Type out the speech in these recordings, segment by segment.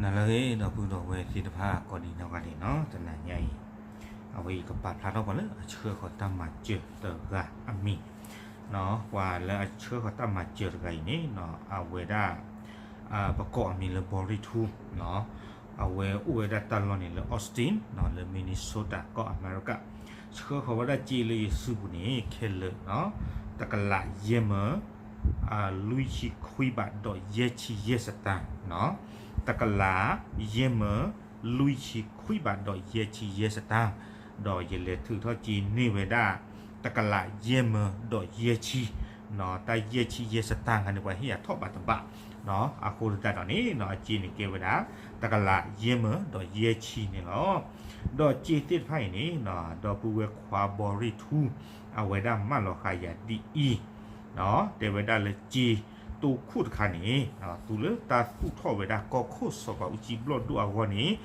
နၤလၢအဂ့ၤ ဒီပုၢ်ဒီဝဲၢ်သ့ၣ်တဖၣ် ကိးဒံးနီၢ်ဂၤဒဲးနီၤ, တနၤညါအံၤ အဝဲအံၤကပာ်ဖျါထီၣ်ပှၤလၢအဆှၢဃီၤတၢ်မၤစၢၤတဂၤအမံၤ, ပှၤလၢအဆှၢဃီၤတၢ်မၤစၢၤတဂၤအံၤန့ၣ် အဝဲဒၣ် ပကိးအမံၤလၢ ဘီရံထူ အဝဲအိၣ်ဝဲဒၣ်တၢ်လီၢ်န့ၣ်လၢ Austin လၢ Minnesota ကီၢ်အမဲရကၤ, ဆှၢဃီၤဝဲဒၣ်စ့လၢယစုပူၤန့ၣ် ခဲလၢာ် တကလးယဲၢ်မၢ လွံၢ်ဆံခွံဘးဒီးယဲၢ်ဆံယဲၢ်စတၢ်, တကလးယဲၢ်မၢ လွံၢ်ဆံခွံဘးဒီးယဲၢ်ဆံယဲၢ်စတၢ်, ဒီးယလဲၤထုးထီၣ်စ့န့ၢ်ဝဲဒၣ် တကလးယဲၢ်မၢဒီးယဲၢ်ဆံ, တၢ်ယဲၢ်ဆံယဲၢ်စတၢ်ခါန့ၣ် ပှၤဟ့ၣ်ယၤထီၣ်ဘးတဘး, အဃိသတးဒီးန့ၣ် အစ့န့ၣ်ကဲဝဲဒၣ် တကလးယဲၢ်မၢဒီးယဲၢ်ဆံန့ၣ်လီၤ. ဒီးစ့သ့ၣ်တဖၣ်အံၤန့ၣ် ဒီပုၢ်ဝဲၢ်ခွါဘီရံထူ အဝဲဒၣ်မၢလီၤဃာ်ယၤဒ်အံၤ, တဲဝဲဒၣ်လၢစ့တိခိၣ်တခါန့ၣ် တုၤလၢတၢ်သူၣ်ထီၣ်ဝဲဒၣ်ကီၢ်ခိၣ်စီၤပၤအူကၠံဘျီၣ်ဒိၣ်အဂီၢ်န့ၣ်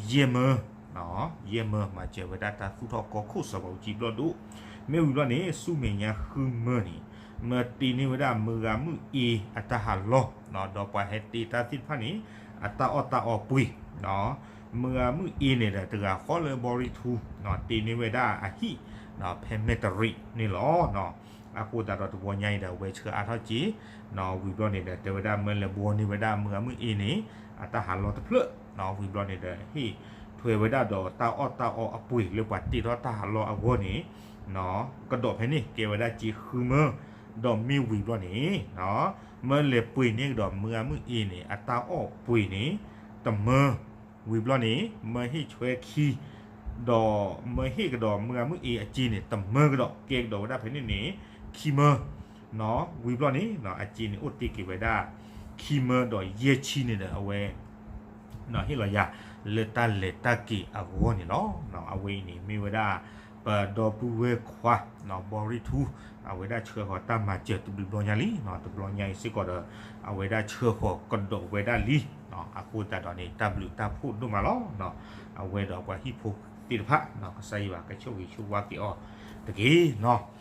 ယဲၢ်မၢ, ယဲၢ်မၢမၤစၢၤဝဲဒၣ်တၢ်သူၣ်ထီၣ်ကီၢ်ခိၣ်စီၤပၤအူကၠံဘျီၣ်ဒိၣ်, မ့ၢ်ဝံၤဘျီန့ၣ် ဆူမဲာ်ညါဃုမၢန့ၣ် မၢတ့န့ၢ်ဝဲဒၣ်မုၢ်ဂၤမုၢ်အ့အတၢ်ဟးလီၢ်, ဒီးပှၤဟဲတ့တၢ်သ့ၣ်တဖၣ်န့ၣ် အတၢ်အီၣ်တၢ်အီပှ့ၤ, မုၢ်ဂၤမုၢ်အ့န့ၣ်ဒီး တဂၤဃီလၢဘီရံထူ တ့န့ၢ်ဝဲဒၣ်အဟံၣ် ဖဲမဲၢ်တရံးန့ၣ်လီၤ. အဃိသတးဒီးတဘျီညါအံၤဒီး အဝဲဆှၢအါထီၣ်စ့ ဝံၤဘျီန့ၣ်ဒီး တဲဝဲဒၣ်မၢလဲၤဘှီန့ၢ်ဝဲဒၣ်မုၢ်ဂၤမုၢ်အ့န့ၣ် အတၢ်ဟးလီၢ်တဖျၢၣ်, ဝံၤဘျီန့ၣ်ဒီး ဟ့ၣ်ထွဲဝဲဒၣ်ဒီးတၢ်အီၣ်တၢ်အီအပှ့ၤလၢပှၤတ့ထီၣ်တၢ်ဟးလီၢ်အဂီၢ်န့ၣ် ကဒီးဖဲန့ၣ် ကဲဝဲဒၣ်စ့ဃုမၢ, ဒီးမ့ၢ်ဝံၤဘျီန့ၣ် မၢလဲၤပှ့ၤန့ၢ်ကဒီးမုၢ်ဂၤမုၢ်အ့န့ၣ် အတၢ်အီၣ်ပှ့ၤန့ၣ် တမၢ, ဝံၤဘျီန့ၣ် မၢဟ့ၣ်ဆွဲခံ ဒီးမၢဟ့ၣ်ကဒီးမုၢ်ဂၤမုၢ်အ့အစ့န့ၣ် တမၢကဒီး ကဲကဒီးဝဲဒၣ်ဖဲန့ၣ်န့ၣ် ခံမၢ, ဝံၤဘျီန့ၣ် အစ့န့ၣ်အိၣ်တ့ၢ်က့ၤဝဲဒၣ် ခံမၢဒီးယဲၢ်ဆံန့ၣ်ဒီး အဝဲ ဟ့ၣ်လီၤယၤ လၢတၢ်လဲၤတၢ်က့ၤအဂီၢ်န့ၣ်လီၤ. အဝဲအံၤန့ၣ် မ့ၢ်ဝဲဒၣ် ပဒီပုၢ်ဝဲၢ်ခွါ ဘီရံထူ အဝဲဒၣ်ဆှၢဃီၤတၢ်မၤစၢၤတဘျုးဘျီညါလံ, တဘျီညါအံၤစ့ၢ်ကီးဒီး အဝဲဒၣ်ဆှၢဃီၤကဒီးဝဲဒၣ်လံ, အဃိသတးဒီးန့ၣ် တၢ်ဘျုးတၢ်ဖှိၣ်ဒိၣ်မးလီၤ. အဝဲဒီးပှၤဟံၣ်ဖိသ့ၣ်တဖၣ် ကစၢ်ယွၤကဆိၣ်ဂ့ၤဆိၣ်ဝါက့ၤအီၤတက့ၢ်နီၤ.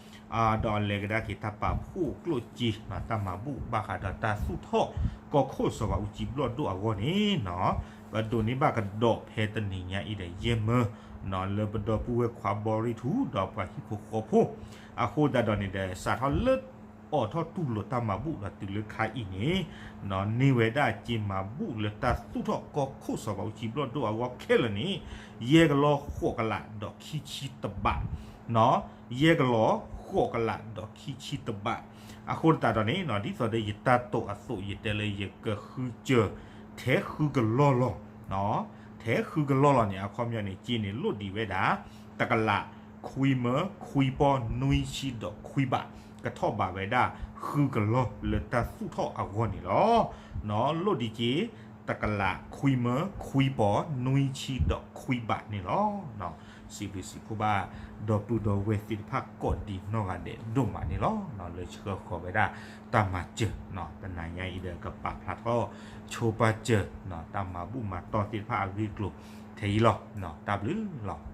ဒီးလဲၤကဒါက့ၤတၢ်ပာ်ဖှိၣ်ကျိၣ်စ့ တၢ်မၤဘူၣ်ဘၣ်ဃးဒီးတၢ်သူၣ်ထီၣ်ကီၢ်ခိၣ်စီၤပၤအူကၠံဘျီၣ်ဒိၣ်အဂီၢ်န့ၣ်နီၤ, ပဒိးန့ၢ်ဘၣ်ကဒီးဖဲတနံၤညါအံၤဒီးယဲၢ်မၢ လၢပဒီပုၢ်ဝဲၢ်ခွါဘီရံထူ ဒီးပှၤဟံၣ်ဖိဃီဖိ အဃိသတးဒီးန့ၣ်ဒီး စးထီၣ်လၢအိးထီၣ်တူၢ်လိာ်တၢ်မၤဘူၣ်ဒီးတုၤလၢခါအံၤန့ၣ် န့ၢ်ဝဲဒၣ်စ့မၤဘူၣ်လၢတၢ်သူၣ်ထီၣ်ကီၢ်ခိၣ်စီၤပၤအူကၠံဘျီၣ်ဒိၣ်အဂီၢ်ခဲလၢာ်န့ၣ် ယဲၢ်ကလီၤဃိးကလးဒီးခံဆံတဘး, ယဲၢ်ကလီၤဃိးကလးဒီးခံဆံတဘး, အဃိသတးဒီးန့ၣ် ဒ်သိးဒီးယတၢ်တိာ်အသိး ယတဲလၢယကဃုစၢၤ ထဲဃုကလီၢ်လီၤ, ထဲဃုကလီၢ်လီၤန့ၣ် အခီပညီန့ၣ် စ့န့ၣ်လိၣ်ဒံးဝဲဒၣ် တကလး ခွံမၢ ခွံပီၢ် နွံဆံဒီးခွံဘး, ကထီၣ်ဘးဝဲဒၣ်ဃုကလီၢ်လၢတၢ်သူၣ်ထီၣ်အဂီၢ်န့ၣ်လီၤ. လိၣ်ဒံးစ့ တကလး ခွံမၢ ခွံပီၢ် နွံဆံဒီးခွံဘးန့ၣ်လီၤ. စံးဘျုးစံးဖှိၣ်ဘၣ် ဒီပုၢ်ဒီဝဲၢ်သ့ၣ်တဖၣ်ကိးဒံးနီၢ်ဂၤဒဲးဒိၣ်မးန့ၣ်လီၤ. လၢဆှၢဃီၤဝဲဒၣ်တၢ်မၤစၢၤ တနၤညါအံၤဒီးကပာ်ဖျါထီၣ် ဆိပာ်စၢၤ တၢ်မၤဘူၣ်မၤတီၢ်သ့ၣ်တဖၣ်အဂ့ၢ်အကျိၤထဲအံၤလီၤ. တၢ်ဘျုးလီၤ.